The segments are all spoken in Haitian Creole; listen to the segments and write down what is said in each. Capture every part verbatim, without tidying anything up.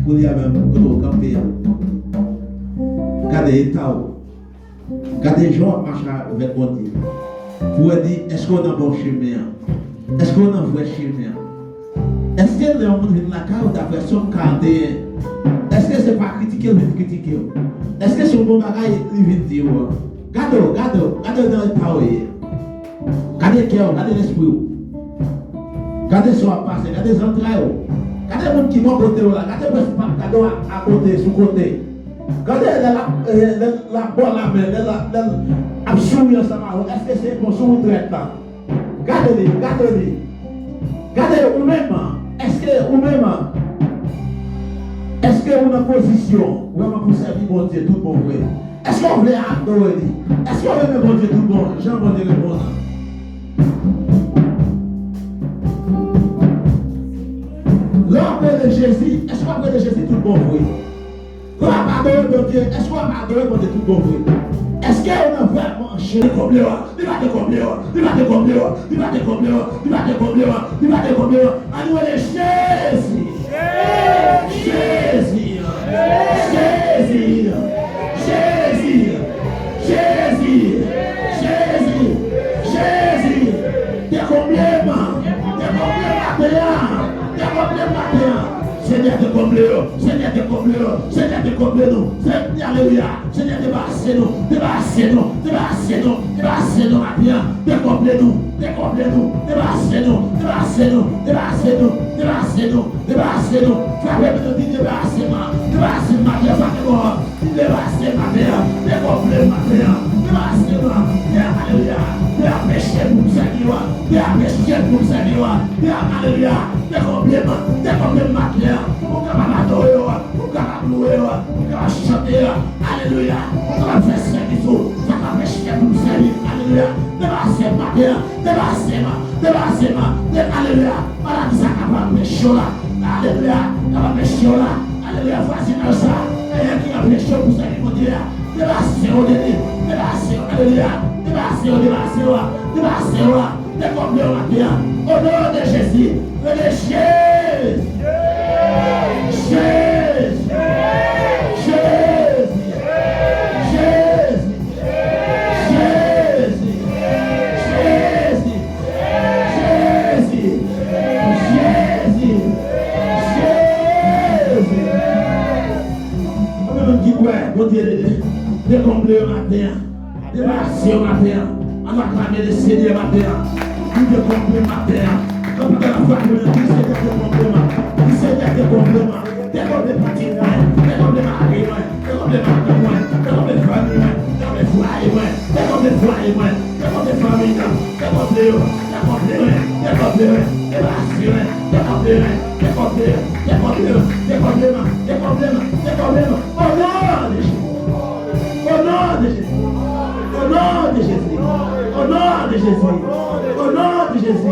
Kounye a menm, kote w kanpe a, gade eta w. Gade jan w ap mache avèk Bondye. Pou w di, èske w nan bon chemen an? Èske w nan vrè chemen an? Èske lè yon moun vin lakay ou, daprè Sòm karannteyen, èske se pa kritike l vin kritike w? Èske se yon bon bagay li vin di w? Gade w, gade w, gade w nan eta w ye. Gade kè w, gade lespri w. Gade sa w ap pase, gade zantray w. Gade moun ki bò kote w la, gade prèske pa gade w a, akote, sou kote. Gade lè l ap, eh, lè l ap ba w lamen, lè l ap, lè l ap souri ansanm avè w. Èske se bon sou ou trèt la? Gade li, gade li. Gade ou menm, èske ou menm, èske ou nan pozisyon vrèman pou sèvi Bondye tout bon vre? Èske w vle adore li? Èske w renmen Bondye tout bon jan Bondye renmen w nan? Jezi, èske w ap rele Jezi tout bon vre? Lè w ap adore Bondye, èske w ap adore Bondye tout bon vre? Èske w nan vrèman Jezi? Dekonble w, li va dekonble w, li va dekonble w, li va dekonble w, li va dekonble w, li va dekonble w. Ann rele Jezi! Jezi! Jezi! Jezi! Jezi! Jezi! Jezi! Dekonble m! Dekonble m maten an! Dekonble m maten an! Senyè, dekonble yo! Senyè, dekonble yo! Senyè, dekonble nou! Senyè, alelouya! Senyè, debarase nou! Debarase nou! Debarase nou! Debarase nou maten an! Dekonble nou! Dekonble nou! Debarase nou! Debarase nou! Debarase nou! Debarase nou! Debarase nou! Frape men nou, di debarase m! Debarase m maten an! Frape mò! Debarase m maten an, dekonble m maten an, debarase m, pè, alelouya, pè, peche pou m sèvi w, pè, peche pou m sèvi w, pè, alelouya, dekonble m, dekonble m maten an, pou m kapab adore w, pou m kapab louwe w, pou m kapab chante w, alelouya, pou m kapab fè sèvis ou, sa k ap peche pou m sèvi, alelouya, debarase m maten an, debarase m, debarase m, de, alelouya, maladi sa k ap anpeche w la, alelouya, k ap anpeche w la, alelouya, vwazinaj sa, anyen ki anpeche w pou sèvi Bondye a, debarase w de li, debarase w, alelouya, debarase w, debarase w, debarase w, dekonble w maten an, o non de Jezi, rele Jezi, Jezi, Jezi, Jezi. Jezi! Jezi! Jezi! Jezi! Konbyen moun ki kwè Bondye dekonble yo maten an? Debarase yo maten an. Ann aklame Lesenyè maten an. Li dekonble maten an. Kanpe la fwa pou di Senyè dekonble m. Di Senyè dekonble m. Dekonble pitit mwen, dekonble mari mwen, dekonble madanm mwen, dekonble fanmi mwen, dekonble fwaye mwen, dekonble fwaye mwen, dekonble fanmi mwen, dekonble yo, dekonble mwen, dekonble mwen, debarase mwen, dekonble mwen, dekonble, dekonble, dekonble mwen, dekonble mwen, dekonble mwen, o non de Jezi. O non de Jezi. O non de Jezi. O non de Jezi. O non de Jezi.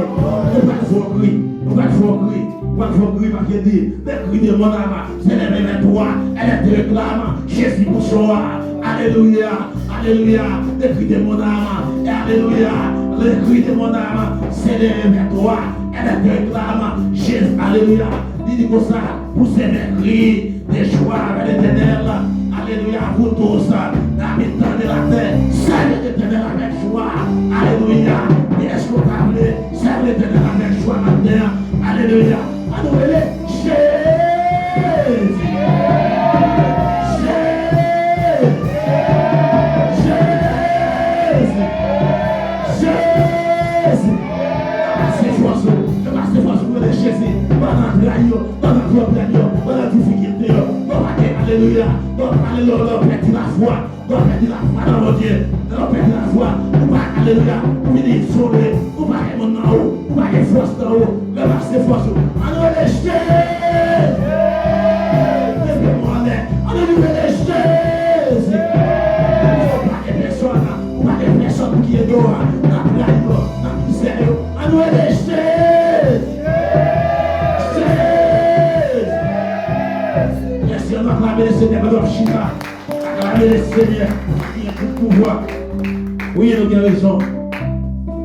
Nou pral fè yon kri. Nou pral fè yon kri. Nou pral fè yon kri, paske di, le cri de mon âme s'élève vers toi, elle te réclame, Jésus pour soi. Alelouya, alelouya, le cri de mon âme, alelouya, le cri de mon âme s'élève vers toi, elle te réclame, Jésus, alelouya. Li di konsa, pousez des cris de joie vers l'Éternel. Alelouya, vous tous, habitants de la terre, servez l'Éternel avec joie. Alelouya. E èske w ta vle sèvi Letènèl avèk jwa maten an? Alelouya. Ann rele Jezi. Jezi. Jezi. Jezi. Pase fòs ou. Pase fòs ou pou rele Jezi. Pandan trayi yo, pandan pwoblèm yo, pandan difikilte yo. Lè w pa gen, alelouya. Lè w pale, lè w pèdi lafwa. Lè w pèdi lafwa nan Bondye, lè w pèdi lafwa, ou pa, alelouya, ou vin izole, ou pa gen moun nan ou, ou pa gen fòs nan ou, lè w ap se fòs ou. Ann rele Jezi! Leve men w anlè, ann rele Jezi! Ou pa gen pèsòn, ou pa gen pèsòn pou ki ede w, nan trayi w, nan mizè yo, ann rele Jezi! Jezi! Mèsi, ann aklame Lesenyè pandan w ap chita. Aklame Lesenyè, li gen tout pouvwa. Wi, nou gen rezon.